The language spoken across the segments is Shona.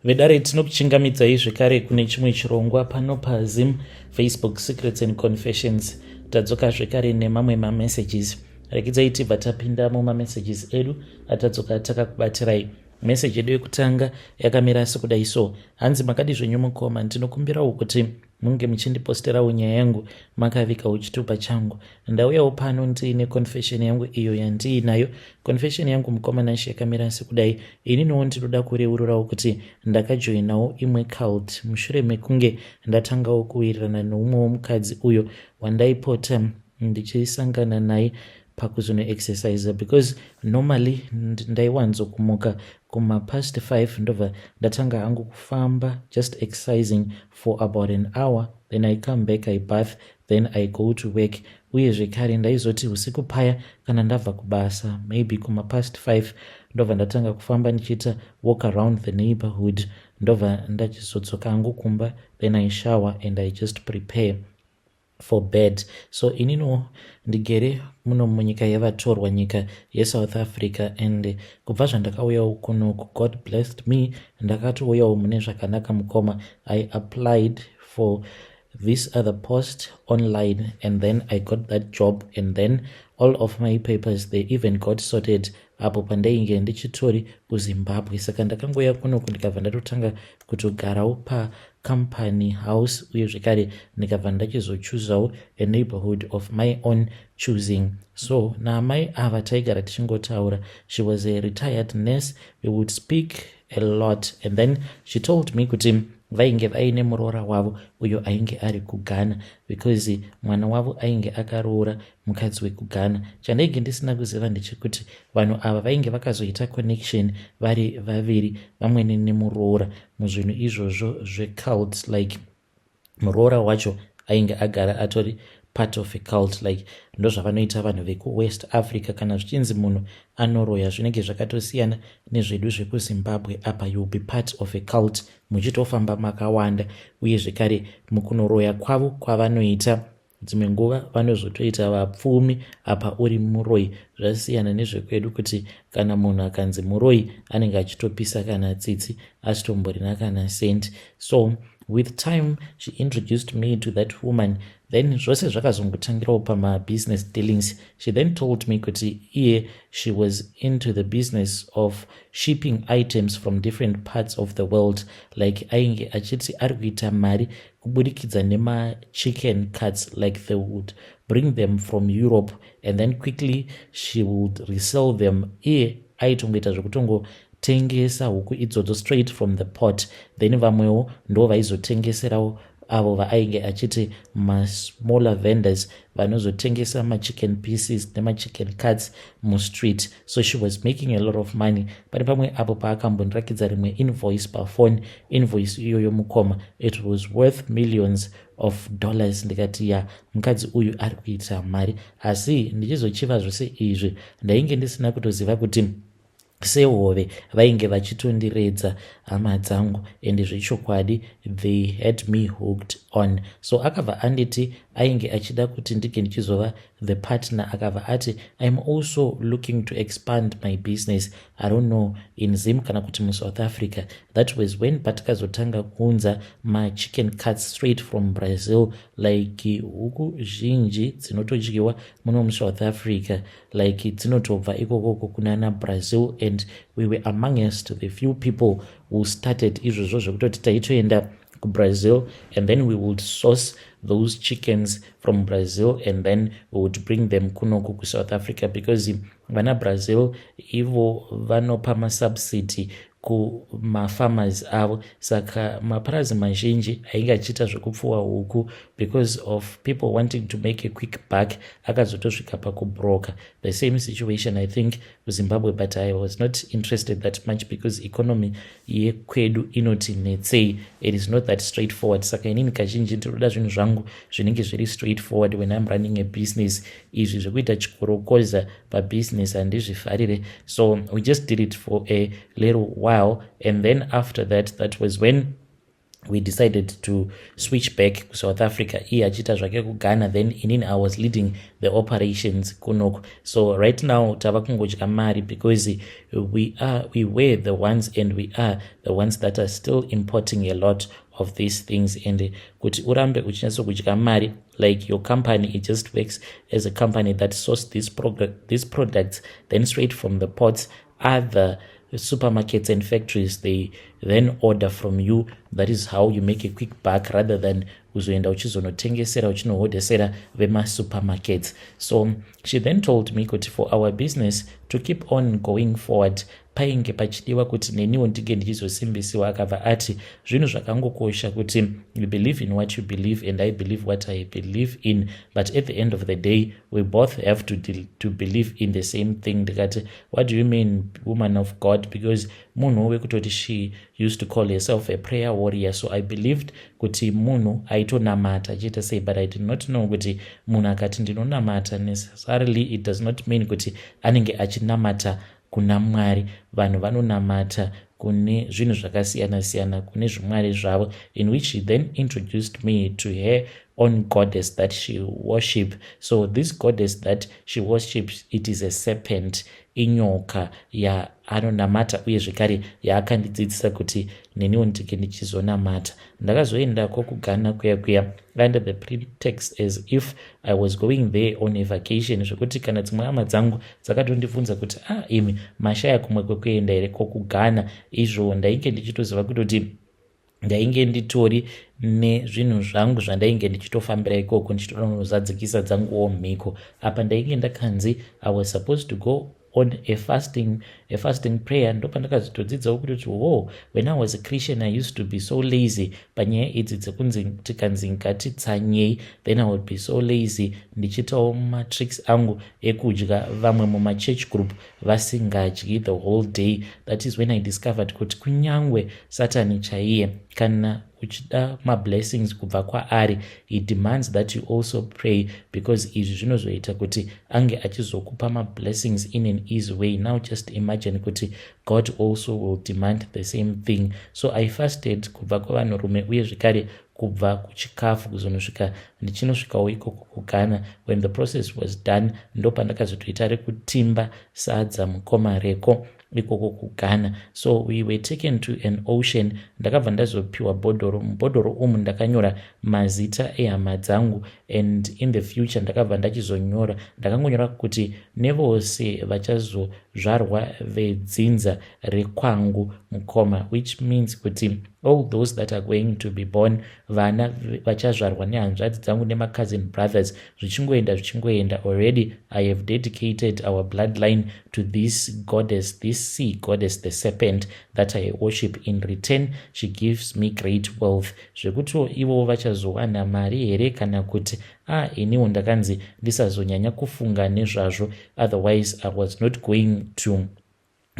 Vedare, tinokuchingamidzai zvekare kune chimwe chirongwa pano paZim Facebook Secrets and Confessions. Tadzoka zvekare nemamwe mamessages. Rekidzai tibva tapinda mumamessages edu atadzoka takakubatirai. Meseji yedu yekutanga yakamira sekudai so. Hanzi, "Makadi zvenyu mukoma? Ndinokumbirawo kuti munge muchindiposterawo nyaya yangu makavikawo chitupa changu. Ndauyawo pano ndiine confession yangu iyo yandiinayo. Confession yangu, mukoma Nashi, yakamira sekudai. Ininiwo ndinoda kureururawo kuti ndakajoinawo imwe cult mushure mekunge ndatangawo kuwirirana neumwewo mukadzi uyo wandaipota ndichisangana naye pakuzonoexercisa, because normally ndaiwanzokumuka kumapast 5, ndobva ndatanga hangu kufamba, just exercising for about an hour, then I come back, I bath, then I go to work. Uye zvekare ndaizoti usiku paya kana ndabva kubasa, maybe kumapast 5, ndobva ndatanga kufamba ndichiita walk around the neighborhood, ndobva ndachizodzoka hangu kumba, then I shower and I just prepare for bed. So inino ndigere muno munyika yevatorwa, nyika yeSouth Africa, and kubva zvandakauyawo kunoku, God blessed me, ndakatouyawo mune zvakanaka, mukoma. I applied for this other post online and then I got that job, and then all of my papers, they even got sorted apo pandainge ndichitori kuZimbabwe. Saka ndakangoya kunoku, ndikabva ndatotanga kutogarawo pacompany house, uye zvekare ndikabva ndachizochuzawo a neighborhood of my own choosing. So naamai ava taigara tichingotaura. She was a retired nurse. We would speak a lot, and then she told me kuti vainge vaine muroora wavo uyo ainge ari kuGhana, because mwana wavo ainge akaroora mukadzi wekuGhana. Chandainge ndisina kuziva ndechekuti vanhu ava vainge vakazoita connection vari vaviri, vamwene nemuroora, muzvinhu izvozvo zvecult. Like, muroora wacho ainge agara atori part of a cult. Like, ndozvavanoita vanhu vekuWest Africa. Kana zvichinzi munhu anoroya, zvinenge zvakatosiyana nezvedu zvekuZimbabwe. Apa you be part of a cult muchitofamba makawanda. Uye zvekare mukunoroya kwavo kwavanoita, dzimwe nguva vanozotoita vapfumi apa uri muroi. Zvasiyana nezvekwedu kuti kana munhu akanzi muroi, anenge achitopisa kana tsitsi, asitomborina kana sendi. So with time she introduced me to that woman. Then zvose zvakazongotangirawo pamabusiness dealings. She then told me kuti iye she was into the business of shipping items from different parts of the world. Like, ainge achiti ari kuita mari kuburikidza nemachicken cuts. Like, they would bring them from Europe and then quickly she would resell them. Iye aitongoita zvekutongotengesa huku idzodzo straight from the pot. Then vamwewo ndo vaizotengeserawo avo vaainge achiti masmaller vendors vanozotengesa machicken pieces nemachicken cuts mustreet. So she was making a lot of money. Pane pamwe apo paakambondirakidza rimwe invoice pafone. Invoice iyoyo, mukoma, it was worth millions of dollars. Ndikati, "Ya, mukadzi uyu ari kuita mari." Asi ndichizochiva zvose izvi, ndainge ndisina kutoziva kuti sehove vainge vachitondiredza, hama dzangu. Ende zvechokwadi they had me hooked on. So akabva anditi ainge achida kuti ndinge ndichizova the partner. Akabva ati, "I'm also looking to expand my business, I don't know, in Zim kana kuti muSouth Africa." That was when patikazotanga kuunza machicken cuts straight from Brazil. Like, huku zhinji dzinotodyiwa muno muSouth Africa, like, dzinotobva ikokoko kunana Brazil, and we were amongst the few people who started izvozvo zvekutoti taitoenda kuBrazil and then we would source those chickens from Brazil and then we would bring them kunoku kuSouth Africa, because vana Brazil ivo vanopa masubsidy kumafarmers avo. Saka mapurazi mazhinji ainge achiita zvekupfuwa huku, because of people wanting to make a quick buck, akazotosvika pakubroka. The same situation, I think, kuZimbabwe, but I was not interested that much because economy yekwedu inoti netsei. It is not that straightforward. Saka inini kazhinji ndinoda zvinhu zvangu zvinenge zviri straightforward when I'm running a business. Izvi zvekuita chikorokoza pabusiness handizvifarire. So we just did it for a little while, and then after that, that was when We decided to switch back kuSouth Africa, iye achiita zvake kuGhana, then inini I was leading the operations kunoko. So right now tava kungodya mari because we were the ones and we are the ones that are still importing a lot of these things. And kuti urambe uchinyatsokudya mari, like your company, it just works as a company that source these products, then straight from the ports, other supermarkets and factories, they then order from you. That is how you make a quick buck rather than uzoenda uchizonotengesera, uchinohodhesera vemasupermarkets. So she then told me kuti for our business to keep on going forward, painge pachidiwa kuti neniwo ndinge ndichizosimbisiwa. Akabva ati zvinhu zvakangokosha kuti you believe in what you believe and I believe what I believe in, but at the end of the day we both have to believe in the same thing. Ndikati, "What do you mean, woman of God?" Because munhu wekutoti she used to call herself a prayer warrior, so I believed kuti munhu aitonamata achiita sei, but I did not know kuti munhu akati ndinonamata, necessarily it does not mean kuti anenge achinamata kuna Mwari. Vanhu vanonamata kune zvinhu zvakasiyana-siyana, kune zvimwari zvavo, in which she then introduced me to her own goddess that she worship. So this goddess that she worships, it is a serpent, inyoka yaanonamata, uye zvekare yaakandidzidzisa kuti neniwo ndike ndichizonamata. Ndakazoendako kuGhana kuya kuya under the pretext as if I was going there on a vacation, zvekuti kana dzimwe hama dzangu dzakatondibvunza kuti, "Ah, imi mashaya kumwe kwekuenda here kokuGhana?" Izvo ndainge ndichitoziva kutoti ndainge nditori nezvinhu zvangu zvandainge ndichitofambira ikoko, ndichitonozadzikisa dzanguwo mhiko. Apa ndainge ndakanzi I was supposed to go on a fasting prayer. Ndopandakazotodzidzawo kutoti, wo, when I was a Christian, I used to be so lazy panyaya idzi dzekunzi tikanzi ngatitsanyei, then I would be so lazy, ndichiitawo matricks angu ekudya vamwe mumachurch group vasingadyi the whole day. That is when I discovered kuti kunyangwe Satani chaiye, kana uchida mablessings kubva kwaari, he demands that you also pray, because izvi zvinozoita kuti ange achizokupa mablessings in an easy way. Now just imagine kuti God also will demand the same thing. So I fasted kubva kuvanhurume uye zvekare kubva kuchikafu, kuzonosvika ndichinosvikawo ikoko kuGhana. When the process was done, ndopandakazotoita rekutimba sadza, mukoma, reko ikoko kuGhana. So we were taken to an ocean. Ndakabva ndazopiwa bhodhoro. Mubhodhoro umu ndakanyora mazita ehama dzangu, and in the future ndakabva ndachizonyora, ndakangonyora kuti nevose vachazozvarwa vedzinza rekwangu, mukoma, which means kuti all those that are going to be born, vana vachazvarwa nehanzvadzi dzangu nemacousin brothers, zvichingoenda zvichingoenda. Already I have dedicated our bloodline to this goddess, this sea goddess, the serpent that I worship. In return she gives me great wealth. Zvekutiwo ivo vachazowana mari here kana kuti ah, iniwo ndakanzi ndisazonyanya kufunga nezvazvo, otherwise I was not going to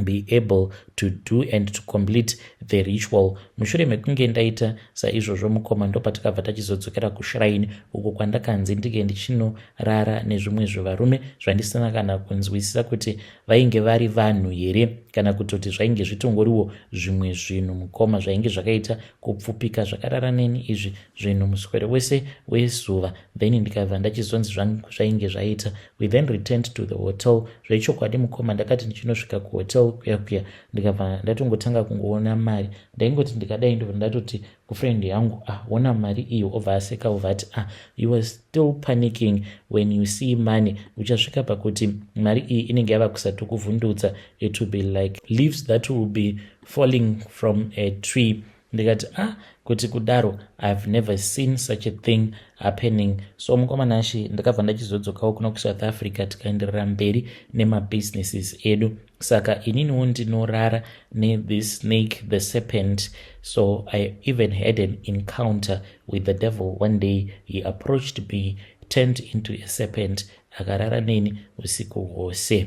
be able to do and to complete the ritual. Mushure mekunge ndaita saizvozvo, mukoma, ndopatakabva tachizodzokera kushrine uko kwandakanzi ndinge ndichinorara nezvimwe zvevarume zvandisina kana kunzwisisa kuti vainge vari vanhu here kana kutoti zvainge zvitongoriwo zvimwe zvinhu, mukoma, zvainge zvakaita kupfupika, zvakarara neni izvi zvinhu muswere wese wezuva. Then ndikabva ndachizonzi zvainge zvaita. We then returned to the hotel. Zvechokwadi, mukoma, ndakati ndichinosvika kuhotel kuya kuya, ndikabva ndatongotanga kungoona mari. Ndaingoti ndikadai, ndobva ndatoti kufriend yangu, "Ah, ona mari iyo." Obva aseka, obva ati, "Ah, you are still panicking when you see money. Uchasvika pakuti mari iyi inenge yava kusatokuvhundutsa. It will be like leaves that will be falling from a tree." Ndikati, "Ah, kuti kudaro? I've never seen such a thing happening." So mukoma Nashi, ndakabva ndachizodzokawo kuno kuSouth Africa, tikaenderera mberi nemabusinesses edu. Saka ininiwo ndinorara nethis snake, the serpent. So I even had an encounter with the devil one day. He approached me, turned into a serpent, akarara neni usiku hwose.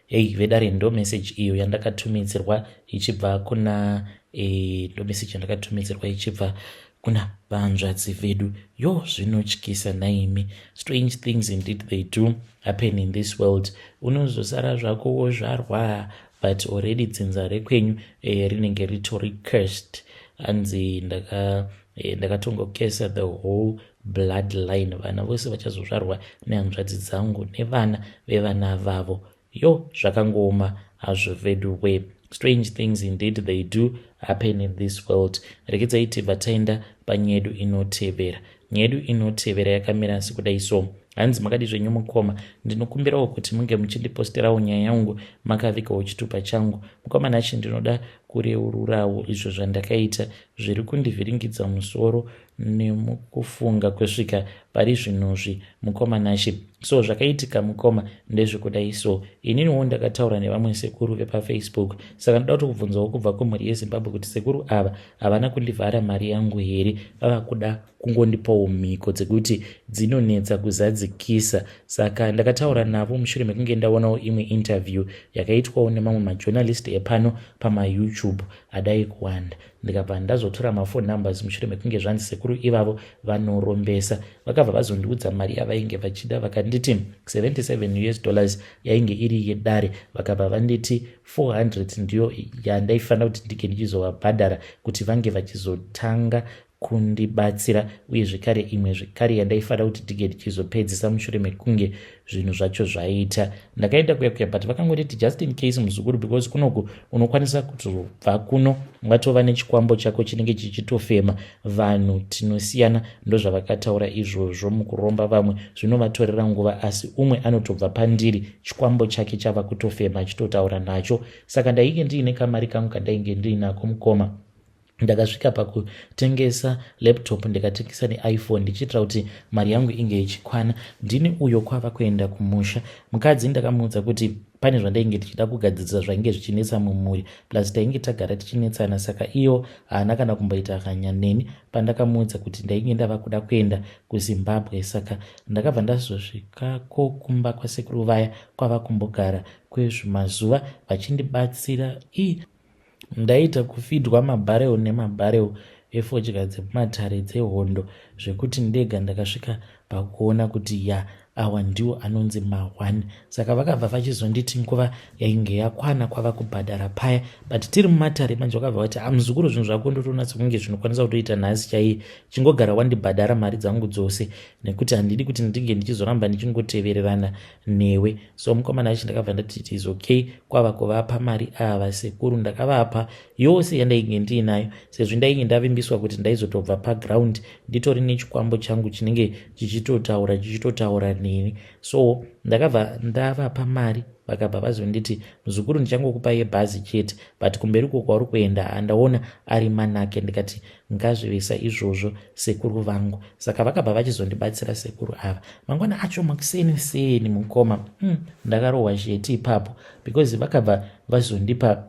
Hei vedare, ndo message iyo yandakatumidzirwa ichibva kuna ndo message yandakatumidzirwa ichibva kuna vanzvadzi vedu. Yo, zvinotyisa naimi. Strange things indeed, they do happen in this world. Unozosara zvako wozvarwa, but already dzinza rekwenyu rinenge ritori cursed. Hanzi ndakatongokesa eh, the whole bloodline, vana vose vachazozvarwa nehanzvadzi dzangu nevana vevana vavo. Yo, zvakangooma hazvo vedu we. Strange things indeed, they do happen in this world. Rekedzai tibva taenda panyaya yedu inotevera. Nyaya yedu inotevera yakamira sekudai so. Hanzi, "Makadi zvenyu mukoma? Ndinokumbirawo kuti munge muchindiposterawo nyaya yangu makavigawo chitupa changu. Mukoma Nachi, ndinoda kureururawo izvo zvandakaita zviri kundivhiringidza musoro nemukufunga kusvika pari zvinozvi, mukoma Nashi. So zvakaitika, mukoma, ndezvekudai so. Ininiwo ndakataura nevamwe sekuru vepaFacebook, saka ndoda kuti kubvunzawo kubva kumhuri yeZimbabwe kuti sekuru ava havana kundivhara mari yangu here? Vava kuda kungondipawo mhiko dzekuti dzinonetsa kuzadzikisa. Saka ndakataura navo mushure mekunge ndaonawo imwe interview yakaitwawo nemamwe majournalist epano pamaYouTube adai kuwanda. Ndikabva ndazotora maphone numbers mushure mekunge zvanzi sekuru ivavo vanorombesa. Vakabva vazondiudza mari yavainge vachida. Vakanditi 77 US dollars yainge iri yedare. Vakabva vanditi 400 ndiyo yandaifanira kuti ndinge ndichizovabhadhara kuti vange vachizotanga kundibatsira, uye zvekare imwe zvekare yandaifanira kuti ndinge ndichizopedzisa mushure mekunge zvinhu zvacho zvaita." Ndakaenda kuya kuya, but vakangonditi, "Just in case, muzukuru, because kunoku unokwanisa kutobva kuno watova nechikwambo chako chinenge chichitofema. Vanhu tinosiyana." Ndozvavakataura izvozvo. Mukuromba vamwe zvinovatorera nguva, asi umwe anotobva pandiri chikwambo chake chava kutofema, achitotaura nacho. Saka ndainge ndiine kamari kangu kandainge ndiinako, mukoma. Ndakasvika pakutengesa laptop, ndikatengesa neiPhone, ndichiitira kuti mari yangu inge ichikwana. Ndini uyo kwava kuenda kumusha. Mukadzi ndakamuudza kuti pane zvandainge ndichida kugadzirisa zvainge zvichinetsa mumhuri, plus tainge tagara tichinetsana. Saka iyo haana kana kumboita hanya neni pandakamuudza kuti ndainge ndava kuda kuenda kuZimbabwe. Saka ndakabva ndazosvikako kumba kwasekuru vaya, kwava kumbogara kwezvimazuva vachindibatsira. I ndaita kufidwa mabhareu nemabhareu efodya dzemumatare dzehondo, zvekuti ndega ndakasvika pakuona kuti ya, awa ndiwo anonzi ma1. Saka vakabva vachizonditi nguva yainge yakwana kwava kubhadhara paya, but tiri mumatare manje vakabva vati, "Amuzukuru, zvinhu zvako ndotoona sekunge zvinokwanisa kutoita nhasi chaiye. Chingogara wandibhadhara mari dzangu dzose, nekuti handidi kuti ndinge ndichizoramba ndichingotevererana newe." So mukomana achi ndakabva ndati it is okay, kwava kuvapa mari ava sekuru. Ndakavapa yose yandainge ndiinayo, sezvo ndainge ndavimbiswa kuti ndaizotobva paground nditori nechikwambo changu chinenge chichitotaura, chichitotaura neni. So ndakabva ndavapa mari. Vakabva vazonditi, "Muzukuru, ndichangokupa yebhazi chete, but kumberi uko kwauri kuenda handaona ari manake." Ndikati, "Ngazvivisa izvozvo, sekuru vangu." Saka vakabva vachizondibatsira sekuru ava. Mangwana acho makuseni seni, mukoma, ndakarohwa sheti ipapo, because vakabva vazondipa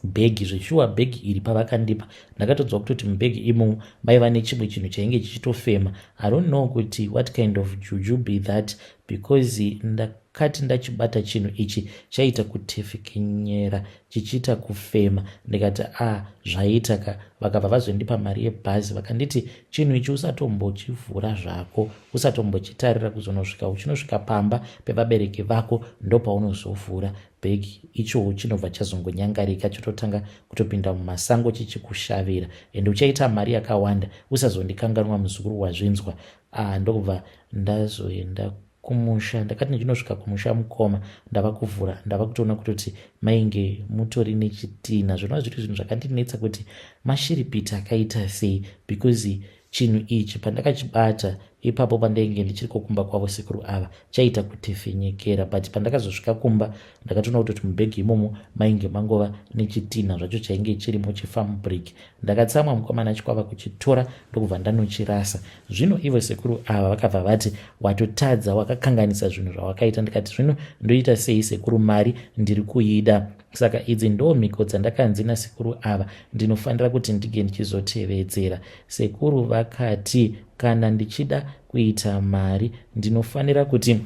bhegi. Zveshuwa, bhegi iri pavakandipa, ndakatodzwa kutoti mubhegi imomo maiva nechimwe chinhu chainge chichitofema. I don't know kuti what kind of juju be that, because ndakati ndachibata chinhu ichi, chaita kutefekenyera, chichiita kufema. Ndikati, "A ah, zvaita ka." Vakabva vazondipa mari yebhazi. Vakanditi, "Chinhu ichi usatombochivhura zvako, usatombochitarira kuzonosvika uchinosvika pamba pevabereki vako. Ndopaunozovhura bhegi ichowo, chinobva chazongonyangarika, chototanga kutopinda mumasango chichikushavira, ende uchaita mari yakawanda. Usazondikanganwa, muzukuru, wazvinzwa?" Ah, ndokubva ndazoenda kumusha. Ndakati ndichinosvika kumusha, mukoma, ndava kuvhura, ndava kutoona kutoti mainge mutori nechitina, zvinova zviri zvinhu zvakandinetsa kuti mashiripiti akaita sei, because chinhu ichi pandakachibata ipapo pandainge ndichiri kokumba kwavo sekuru ava, chaita kutefenyekera. But pandakazosvika kumba, ndakatoona kutoti mubhegi imomo mainge mangova nechitina zvacho chainge chirimo, chifarm brick. Ndakatsamwa, mukomana, chikwava kuchitora, ndokubva ndanochirasa. Zvino ivo sekuru ava vakabva vati, "Watotadza, wakakanganisa zvinhu zvawakaita." Ndikati, "Zvino ndoita sei, sekuru? Mari ndiri kuida." Saka idzi ndo mhiko dzandakanzi nasekuru ava ndinofanira kuti ndinge ndichizotevedzera. Sekuru vakati kana ndichida kuita mari, ndinofanira kuti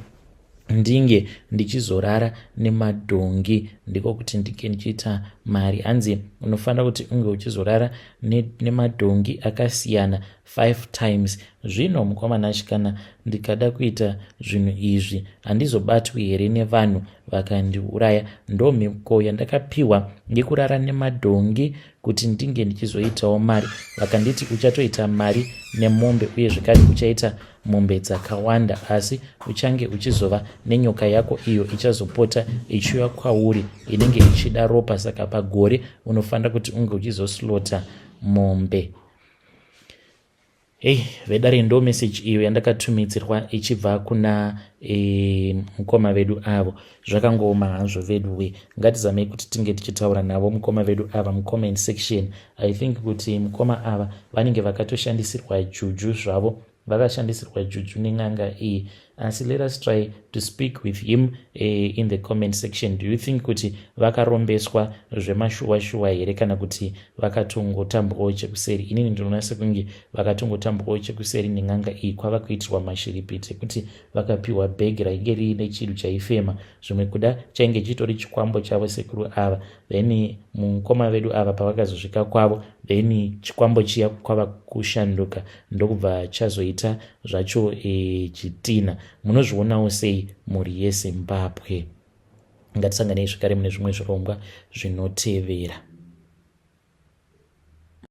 ndinge ndichizorara nemadhongi, ndiko kuti ndinge ndichiita mari. Hanzi Unofanira kuti unge uchizorara nemadhongi ne akasiyana 5 times. Zvino mukoma Nashi, kana ndikada kuita zvinhu izvi handizobatwi here nevanhu vakandiuraya? Ndo mhiko yandakapiwa yekurara nemadhongi kuti ndinge ndichizoitawo mari. Vakanditi uchatoita mari nemombe uye zvekare uchaita mombe dzakawanda, asi uchange uchizova nenyoka yako iyo ichazopota ichiuya kwauri inenge ichida ropa. Saka pagore unofanira kuti unge uchizoslota mombe. Hei vedare, ndo message iyo yandakatumidzirwa ichibva kuna mukoma vedu avo. Zvakangooma hazvo vedu we. Ngatizamei kuti tinge tichitaura navo mukoma vedu ava mucomment section. I think kuti mukoma ava vanenge vakatoshandisirwa juju zvavo, vakashandisirwa juju nen'anga iyi, asi let us try to speak with him in the comment section. Do you think kuti vakarombeswa zvemashuwa shuwa here, kana kuti vakatongotambwawo chekuseri? Inini ndinoona sekunge vakatongotambwawo chekuseri nen'anga iyi, kwava kuitirwa mashiripiti ekuti vakapiwa bhegi rainge riine chinhu chaifema, zvimwe kuda chainge chitori chikwambo chavo sekuru ava. Then mukoma vedu ava pavakazosvika kwavo, then chikwambo chiya kwava kushanduka, ndokubva chazoita zvacho chitina. Munozvionawo sei, mhuri yeZimbabwe? Ngatisanganei zvekare mune zvimwe zvirongwa zvinotevera.